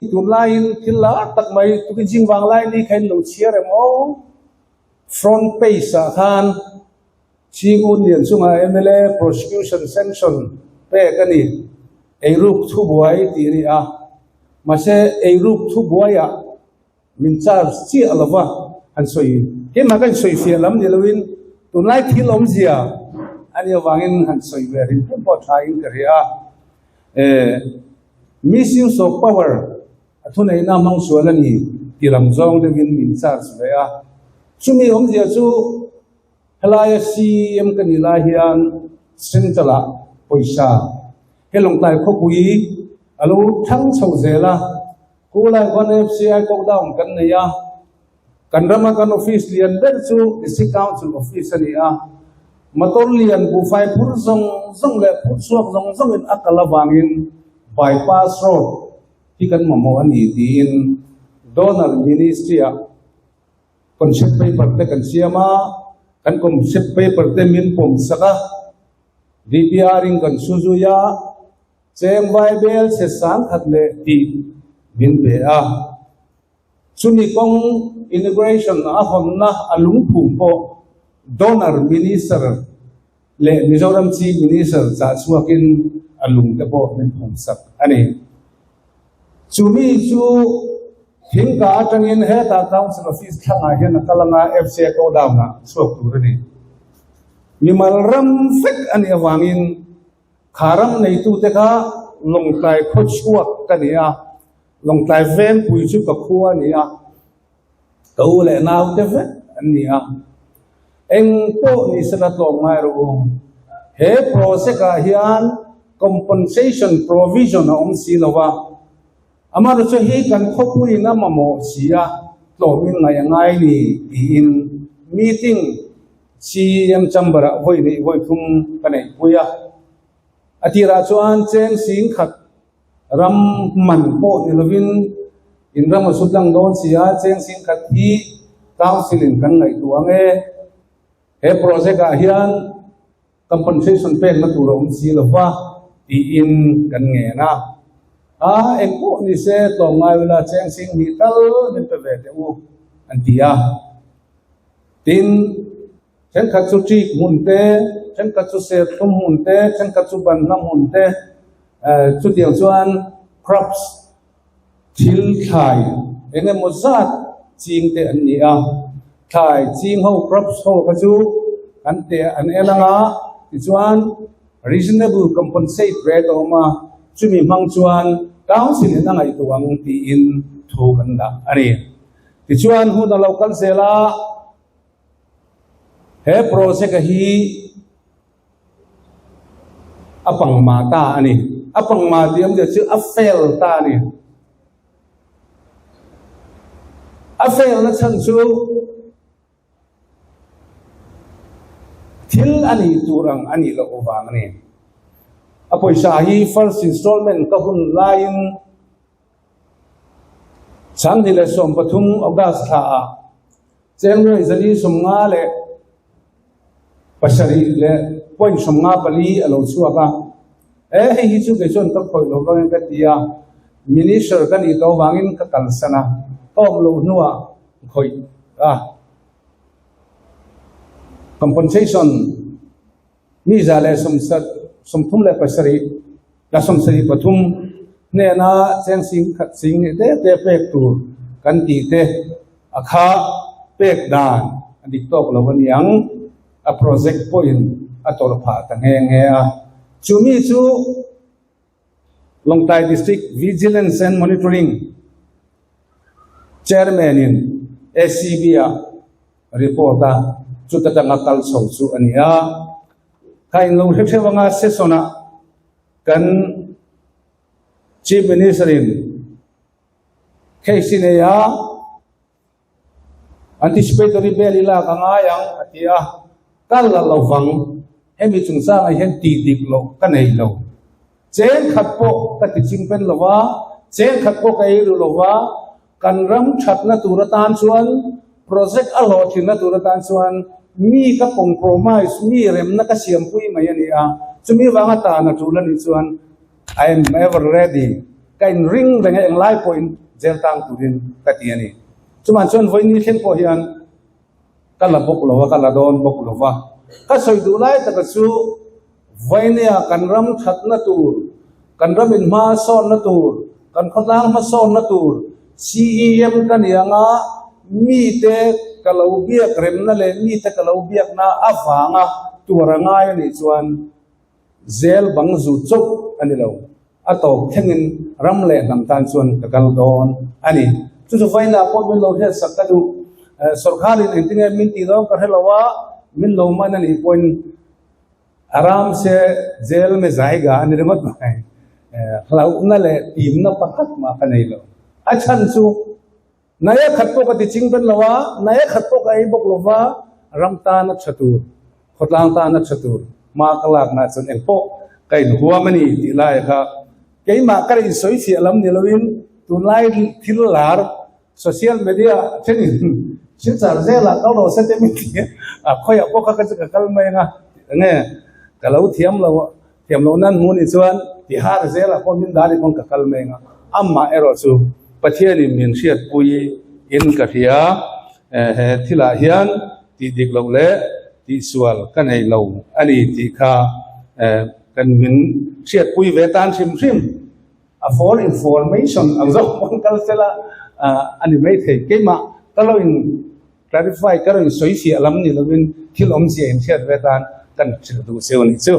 Tunlaiin thil lar tak mai tukin zing vang lai ni kha in lo chhiar em aw? Front page ah khan Ching Union chunga mla prosecution sanction pek a ni, eiruk thubuai tih a ni a. Mahse eiruk thubuaiah min charge chiah lo va han sawi. Keimah ka insawi fiah lam ni loin tunlai thil awmzia a nih avangin han sawi ve rin pum pawh tha in ka hria a. Eh, misuse of power a thuneihna hmang sual a ni ti lam zawng deuhin min charge ve a. Chumi awmzia chu helaia CEM ka nih lai hian Central ah pawisa he Lawngtlai khawpui a lo thang chho zel a. Khulai khuan FCI godown kan nei a, kan rama kan office lian ber chu District Council office a ni a, motor lian buhfai phur zawng zawng leh phur chhuak zawng zawngin a kal avangin bypass road hi kan mamawh a ni tiin Donor Ministry-ah concept paper te kan siam a, kan concept paper te min pawm sak a, DPR-in kan su zui a. Cheng Baibel chhe sangkhat leh tih min pe a, chumi kawng inauguration a hawnna a lungphum pawh Donor Minister leh Mizoram Chief Minister chah chhuakin a lung te pawh min phum sak a ni. Chumi chu thingka atangin hetah Council Office thlangah hian a kal anga FCA godown-ah chhuak tur a ni. Mimal ram vek a nih avangin Kha ram neitute kha Lawngtlai khaw chhuak ka ni a, Lawngtlai Vengpui chu ka khua a ni a, ka u leh naute vek an ni a. Eng pawh ni se la tlawm ngai rawh u. He project ah hian compensation provision a awm si lo a, amaherawhchu hi kan khawpuiin a mamawh si a, tlawmin ngaih a ngai ni tiin meeting CEM chamber-ah vawi hnih vawi thum ka neihpui a, a tirah chuan cheng sing khat ram man pawh ni lovin in ram a sut lang dawn si a, cheng sing khat hi council-in kan ngaihtuah ang e, he project-ah hian compensation pekna tur a awm si lo va tiin kan ngen a, a eng pawh ni se tlawmngai ula cheng sing hnih tal min pe ve teh u an ti a. Tin, thenkhat chu ṭik hmun te, thenkhat chu serthlum hmun te, thenkhat chu banhla hmun te, chutiang chuan crops, thil thlai eng emaw zat ching te an ni a. Thlai ching ho, crops ho kha chu an te an en ang a, tichuan reasonable compensate rate a awm a, chumi hmang chuan council in a ngaihtuah ang tiin thu kan dah a ni. Tichuan hun a lo kal zel a, he project a hi a pangma ta a ni. A pangma tih awmzia chu a fail ta a ni. A fail na chhan chu Thil a nih tur ang a nih loh avang a ni. A pawisa hi first installment ka hun laiin 2013 August thla ah Chengnuai 457.54 a lo chhuak a. E hei hi chu kei chuan ka khawih lo vangin ka ti a, Minister ka nih tawh avangin ka kalsan a, ka awm loh hnuah khawih a compensation mi 137 la 73 hnena cheng sing khat sing ni te te pek tur kan tih te a kha pek dan a dik tawk lo a niang a project pawhin a tawrh phah ta nghe nghe a chumi chu Lawngtlai District Vigilance and Monitoring Chairman in ACB ah report a chuta tanga kal chho chu a ni a. Kha in lo hre hreuh anga session ah kan Chief Minister in case i nei a, Anticipatory bail i lak a ngai ang a ti a, kal la lo vang, hemi chungchangah hian tih dik loh ka nei lo. Cheng khat pawh ka ti ching pen lo va, cheng khat pawh ka ei ru lo va, kan ram thatna tur atan chuan, project a hlawhtlinna tur atan chuan mi ka compromise, mi remna ka siampui mai a ni a, chumi vanga tan a tul a nih chuan I am ever ready. Ka in ring reng a englai pawhin jail tang turin ka ti a ni. Chumah chuan vawiin thleng pawh hian ka la bawk lo a, ka la dawn bawk lo va. Ka sawi duh lai taka chu vawinia kan ram thatna tur, kan ram in hma sawnna tur, kan khawtlang hmasawnna tur CEM ka ni anga mite ka lo biak remna leh mite ka lo biakna avanga tur a ngai a nih chuan Zel bang zu chauh a ni lo. A tawp thlengin ram leh hnam tan chuan ka kal dawn a ni. Chu chu vainah pawh min lo hriat sak ka duh. Sorkharin engtinge min tih dawn ka hre lo a, min lo man a nih pawhin aram se jail me zaiga a ni ringawt mai. Hlauhna leh timna pakhat mah ka nei lo. A chhan chu Naya khat pawh ka ti ching ben lo a, naya khat pawh ka ei bawk lo va, ram tan a tha tur, khawtlang tan a tha tur, hma ka lakna chuan eng pawh ka inhuam a ni tih lai kha keimah ka insawi fiah lam ni loin tunlai thil lar social media thenin thil char zelah kal rawh se te min ti a, khawiah pawh kha ka chu ka kal mai anga enge ka lo thiam lo Thiam loh nan hmu nih chuan tihar zelah pawh min dah nih pawn ka kal meng a, amah erawh chu Pathianin min hriatpui in ka hria. He thilah hian tih dik loh leh tihsual ka nei lo a ni tih kha kan min hriatpui ve tan hrim hrim. A for information ang zawk pawn kal sela a ni maithei. Keimah ka lo in clarify ka rawn sawi fiah lam ni lovin thil awmzia inhriat ve tan kan hrilh duh cheu a nih chu.